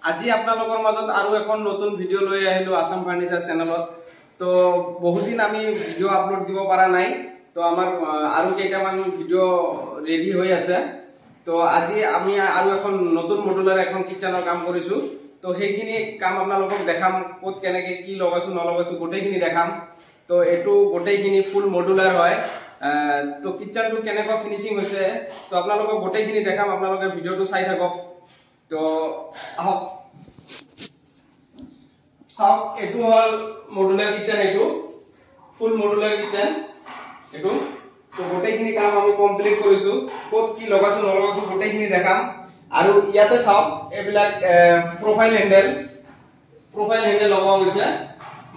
আজি আপোনালোকৰ মাজত আৰু এখন নতুন ভিডিঅ' লৈ আহিলো আসাম ফাৰ্নিচাৰ চেনেলত। তো বহুদিন আমি ভিডিঅ' আপলোড দিব পৰা নাই, তো আমাৰ আৰু কেইটামান ভিডিঅ' ৰেডি হৈ আছে। তো আজি আমি আৰু এখন নতুন মডুলাৰ এখন কিচেনৰ কাম কৰিছো। তো সেইখিনি কাম আপোনালোকক দেখাম, ক'ত কেনেকৈ কি লগাইছো নলগাইছো গোটেইখিনি দেখাম। তো এইটো গোটেইখিনি ফুল মডুলাৰ হয়। তো কিচেনটো কেনেকুৱা ফিনিচিং হৈছে তো আপোনালোকক গোটেইখিনি দেখাম, আপোনালোকে ভিডিঅ'টো চাই থাকক। তো আহক চাওক, এইটো হ'ল মডুলাৰ কিচেন, এইটো ফুল মডুলাৰ কিচেন এইটো। তো গোটেইখিনি কাম আমি কমপ্লিট কৰিছো, ক'ত কি লগাইছো নলগাইছো গোটেইখিনি দেখাম। আৰু ইয়াতে চাওক, এইবিলাক প্ৰফাইল হেণ্ডেল, প্ৰফাইল হেণ্ডেল লগোৱা গৈছে।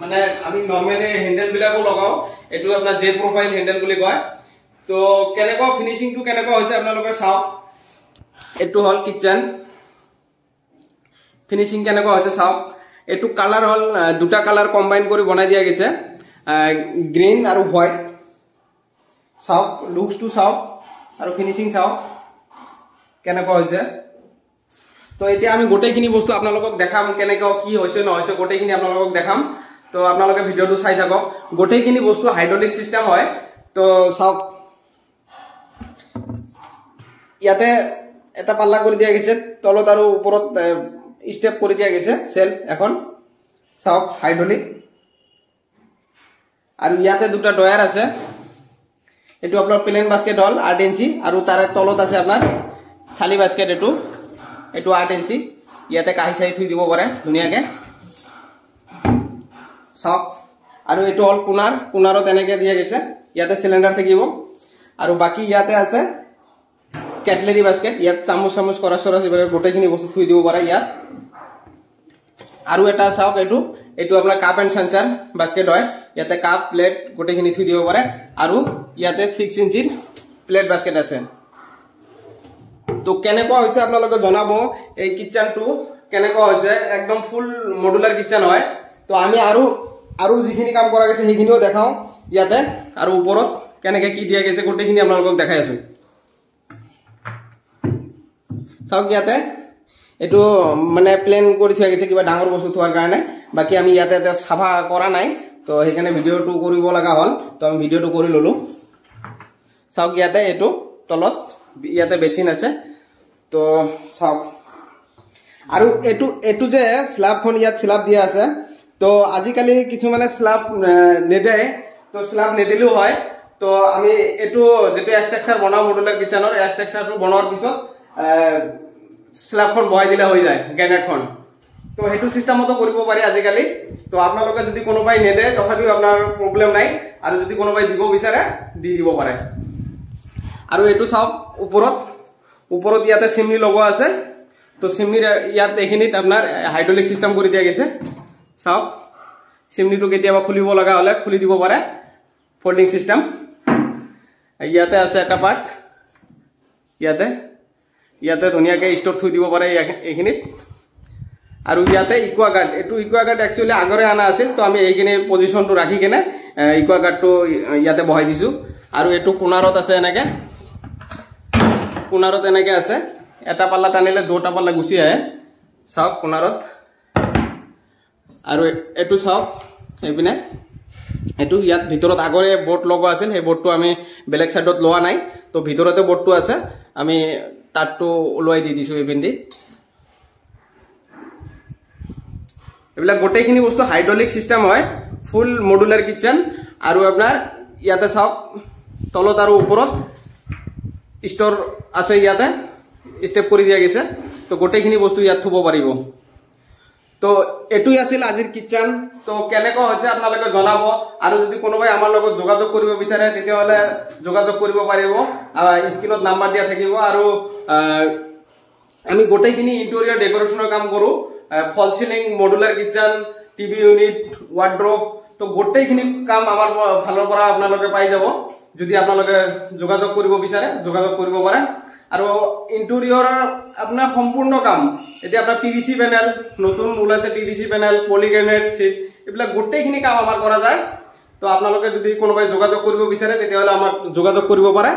মানে আমি নৰ্মেলি হেণ্ডেল বিলাকো লগাও, এইটো আপোনাৰ জে প্ৰফাইল হেণ্ডেল বুলি কয়। তো কেনেকুৱা ফিনিচিংটো কেনেকুৱা হৈছে আপোনালোকে চাওক। এইটো হ'ল কিচেন, ফিনিচিং কেনেকুৱা হৈছে চাওক। এইটো কালাৰ হ'ল দুটা কালাৰ কম্বাইন কৰি বনাই দিয়া গৈছে, গ্ৰীণ আৰু হোৱাইট। চাওক লুকছটো চাওক আৰু ফিনিচিং চাওক কেনেকুৱা হৈছে। তো এতিয়া আমি গোটেইখিনি বস্তু আপোনালোকক দেখাম, কেনেকুৱা কি হৈছে নহৈছে গোটেইখিনি আপোনালোকক দেখাম। তো আপোনালোকে ভিডিঅ'টো চাই থাকক। গোটেইখিনি বস্তু হাইড্ৰলিক চিষ্টেম হয়। তো চাওক, ইয়াতে এটা পাল্লা কৰি দিয়া গৈছে, তলত আৰু ওপৰত ষ্টেপ কৰি দিয়া গৈছে চেল্ফ এখন। চাওক হাইড্ৰলিক। আৰু ইয়াতে দুটা ডয়াৰ আছে, এইটো আপোনাৰ প্লেন বাস্কেট হ'ল 8 ইঞ্চি, আৰু তাৰে তলত আছে আপোনাৰ থালি বাস্কেট, এইটো এইটো 8 ইঞ্চি। ইয়াতে কাঁহী চাহি থৈ দিব পাৰে ধুনীয়াকে। চাওক, আৰু এইটো হ'ল কোনাৰ, কোনাৰত এনেকে দিয়া গৈছে, ইয়াতে চিলিণ্ডাৰ থাকিব। আৰু বাকী ইয়াতে আছে কেটলেৰী বাস্কেট, ইয়াত চামুচ চামুচ কৰা চৰাচ এইবিলাক গোটেইখিনি বস্তু থৈ দিব পাৰে ইয়াত। আৰু এটা চাওক, এইটো এইটো আপোনাৰ কাপ এণ্ড চাঞ্চাৰ বাস্কেট হয়, ইয়াতে কাপ প্লেট গোটেইখিনি থৈ দিব পাৰে। আৰু ইয়াতে 6 ইঞ্চিৰ প্লেট বাস্কেট আছে। তো কেনেকুৱা হৈছে আপোনালোকে জনাব, এই কিচেনটো কেনেকুৱা হৈছে। একদম ফুল মডুলাৰ কিচেন হয়। তো আমি আৰু আৰু যিখিনি কাম কৰা গৈছে সেইখিনিও দেখাওঁ ইয়াতে, আৰু ওপৰত কেনেকে কি দিয়া গৈছে গোটেইখিনি আপোনালোকক দেখাই আছো। চাওক, ইয়াতে এইটো মানে প্লেন কৰি থোৱা গৈছে কিবা ডাঙৰ বস্তু থোৱাৰ কাৰণে। বাকী আমি ইয়াতে এতিয়া চাফা কৰা নাই, তো সেইকাৰণে ভিডিঅ'টো কৰিব লগা হ'ল, তো আমি ভিডিঅ'টো কৰি ল'লো। চাওক, ইয়াতে এইটো তলত ইয়াতে বেচিন আছে। তো চাওক, আৰু এইটো এইটো যে স্লাবখন ইয়াত স্লাব দিয়া আছে। তো আজিকালি কিছুমানে স্লাব নেদে, তো স্লাব নিদিলেও হয়। তো আমি এইটো যিটো ষ্ট্ৰাকচাৰ বনাওঁ মডুলাৰ কিচেনৰ, ষ্ট্ৰাকচাৰটো বনোৱাৰ পিছত স্লাবখন বহাই দিলে হৈ যায় গ্ৰেনাইটখন। তো সেইটো চিষ্টেমতো কৰিব পাৰি আজিকালি। তো আপোনালোকে যদি কোনোবাই নেদে তথাপিও আপোনাৰ প্ৰব্লেম নাই, আৰু যদি কোনোবাই দিব বিচাৰে দি দিব পাৰে। আৰু এইটো চাওক, ওপৰত ওপৰত ইয়াতে চিমনি লগোৱা আছে। তো চিমনিৰ ইয়াত এইখিনিত আপোনাৰ হাইড্ৰলিক চিষ্টেম কৰি দিয়া গৈছে। চাওক, চিমনিটো কেতিয়াবা খুলিব লগা হ'লে খুলি দিব পাৰে, ফল্ডিং চিষ্টেম। ইয়াতে আছে এটা পাৰ্ট, ইয়াতে ইয়াতে ধুনীয়াকৈ ষ্ট'ৰ থৈ দিব পাৰে এইখিনিত। আৰু ইয়াতে ইকুৱাগাৰ্ড, এইটো ইকুৱাগাৰ্ড একচুৱেলি আগৰে অনা আছিল, তো আমি এইখিনি পজিশ্যনটো ৰাখি কেনে ইকুৱাগাৰ্ডটো ইয়াতে বহাই দিছোঁ। আৰু এইটো কোনাৰত আছে, এনেকে কোনাৰত এনেকে আছে, এটা পাল্লা টানিলে দুটা পাল্লা গুচি আহে। চাওক কোনাৰত। আৰু এইটো চাওক এইপিনে, এইটো ইয়াত ভিতৰত আগৰে বৰ্ড লগোৱা আছিল, সেই বৰ্ডটো আমি বেলেগ চাইডত লোৱা নাই, তো ভিতৰতে বৰ্ডটো আছে, আমি তাঁৰটো ওলোৱাই দি দিছোঁ এইপিনে। এইবিলাক গোটেইখিনি বস্তু হাইড্ৰলিক চিষ্টেম হয়, ফুল মডুলাৰ কিচেন। আৰু আপোনাৰ ইয়াতে চাওক, তলত আৰু ওপৰত ষ্ট'ৰ আছে, ইয়াতে ষ্টেপ কৰি দিয়া গৈছে। তো গোটেইখিনি বস্তু ইয়াত থ'ব পাৰিব। তো এইটোই আছিল আজিৰ কিচেন। তো কেনেকুৱা হৈছে আপোনালোকে জনাব, আৰু যদি কোনোবাই আমাৰ লগত যোগাযোগ কৰিব বিচাৰে তেতিয়াহ'লে যোগাযোগ কৰিব পাৰিব, স্ক্ৰীণত নাম্বাৰ দিয়া থাকিব। আৰু আমি গোটেইখিনি ইণ্টেৰিয়ৰ ডেক'ৰেশ্যনৰ কাম কৰোঁ, fall ceiling, modular kitchen, TV unit, wardrobe, তো গোটেইখিনি কাম আমাৰ ফালৰ পৰা আপোনালোকে পাই যাব। যদি আপোনালোকে যোগাযোগ কৰিব বিচাৰে যোগাযোগ কৰিব পাৰে। আৰু ইণ্টেৰিয়ৰ আপোনাৰ সম্পূৰ্ণ কাম, এতিয়া আপোনাৰ PVC panel নতুন ওলাইছে, PVC panel, পলিগ্ৰেনেট চিট, এইবিলাক গোটেইখিনি কাম আমাৰ কৰা যায়। তো আপোনালোকে যদি কোনোবাই যোগাযোগ কৰিব বিচাৰে তেতিয়াহ'লে আমাক যোগাযোগ কৰিব পাৰে।